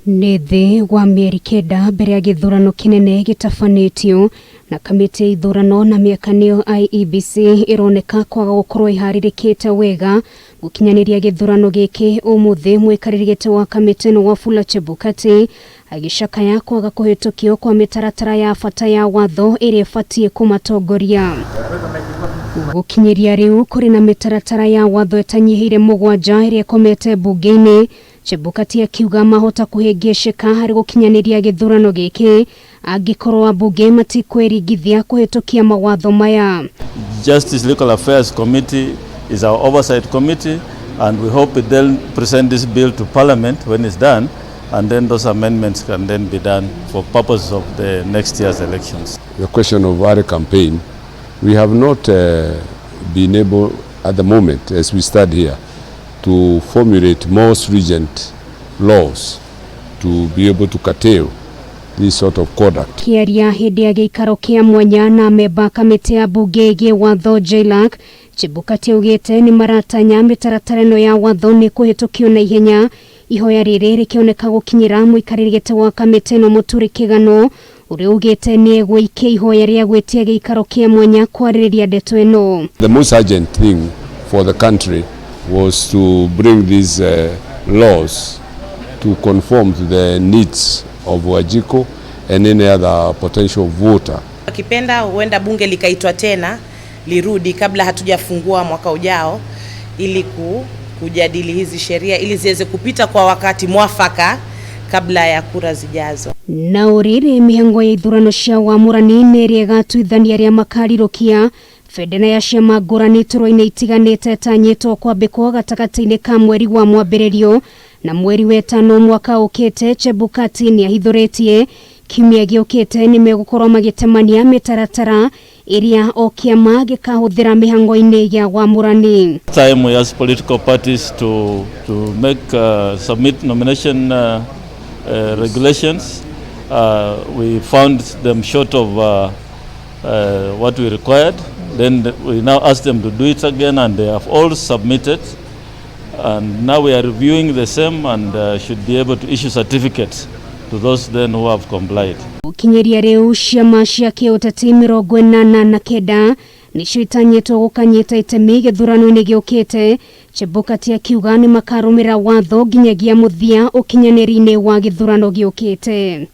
Nĩ thĩ wa mĩeri kenda mbere ya gĩthurano kĩnene gĩtabanĩtio na kamĩtĩ ya ithurano na mĩaka nĩyo IEBC ĩroneka kwaga gũkorwo ĩharĩrĩkĩte wega gũkinyanĩria gĩthurano gĩkĩ. Ũmũthĩ mũikarĩri gĩtĩ wa kamĩtĩ ĩno Wafula Chebukati agĩcakaya kwaga kũhĩtũkio kwa mĩtaratara ya bata ya watho ĩrĩa ĩbatiĩ kũmatongoria. Gũkinyĩria rĩu kũrĩ na mĩtaratara ya watho ĩtanyihĩire mũgwanja ĩrĩa ĩkomete mbunge-inĩ. Chebukati akiuga mahota kũhĩngĩcĩka harĩ gũkinyanĩria gĩthurano gĩkĩ angĩkorwo ambunge matikwĩringithia kũhĩtũkia mawatho maya. Justice Legal Affairs Committee is our oversight committee, and we hope it then present this bill to Parliament when it's done, and then those amendments can then be done for purposes of the next year's elections. The question of our campaign, we have not been able at the moment, as we stand here, to formulate more stringent laws to be able to curtail this sort of conduct. Kĩaria hĩndĩ ya gĩikaro kĩa mwanya na memba kamĩtĩ ya mbunge ĩgiĩ watho JLAC, Chebukati augĩte nĩ maratanya mĩtaratara ĩno ya watho nĩ kũhĩtũkio na ihenya. Ihoya rĩrĩ rĩkĩoneka gũkinyĩra mũikarĩri gĩtĩ wa kamĩtĩ ĩno Mũturi Kĩgano, ũrĩa ugĩte nĩ egũikia ihoya rĩa gwĩtia gĩikaro kĩa mwanya kwarĩrĩria ndeto ĩno. The most urgent thing for the country was to bring these laws to conform to the needs of Wanjiku and any other potential voter. Wakipenda huenda bunge likaitwa tena lirudi kabla hatujafungua mwaka ujao ili kujadili hizi sheria ili ziweze kupita kwa wakati mwafaka kabla ya kura zijazo. Na ũrĩrĩ mĩhango ya ithurano cia wamũrani nĩ ĩrĩa ĩgatuithania arĩa makarirũkia bendera ya ciama ngũrani itũra-inĩ itiganĩte ĩtanyĩtwo kwambĩkwo gatagatĩ-inĩ ka mweri wa mwambĩrĩrio na mweri wetano mwaka ũkĩte. Chebukati nĩ ahithũrĩtie kiumia gĩũkĩte nĩ megũkorwo magĩtemania mĩtaratara ĩrĩa o kĩama gĩkahũthĩra mĩhango-inĩ ya wamũrani. Time we ask political parties to make submit nomination regulations. We found them short of what we required. Then we now ask them to do it again, and they have all submitted. And now we are reviewing the same and should be able to issue certificates to those then who have complied. Gũkinyĩria rĩu ciama cia kĩũteti 89 nĩcio itanyĩtwo gũkanyita itemi gĩthurano-inĩ gĩũkĩte. Chebukati akiuga nĩ makarũmĩrĩra watho nginyagia mũthia ũkinyanĩri-inĩ wa gĩthurano gĩũkĩte.